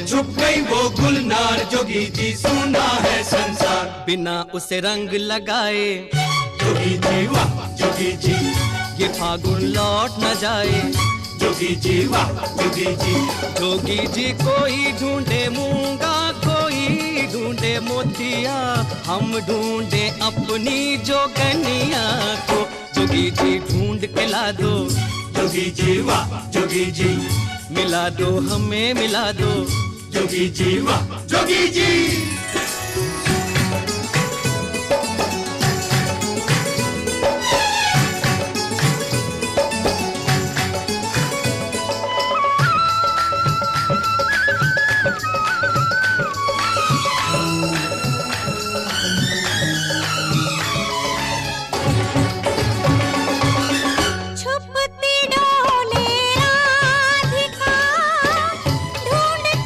छुप गई वो गुलनार जोगी जी सुना है संसार। बिना उसे रंग लगाए जोगी जी वाह जोगी जी, ये फागुन लौट न जाए जोगी जी वाह जोगी जी। जोगी जी कोई ढूंढे मूंगा, कोई ढूंढे मोतिया, हम ढूंढे अपनी जोगनिया को। जोगी जी ढूंढ के ला दो जोगी जी वाह जोगी जी, मिला दो हमें मिला दो जोगी जी वाह जोगी जी।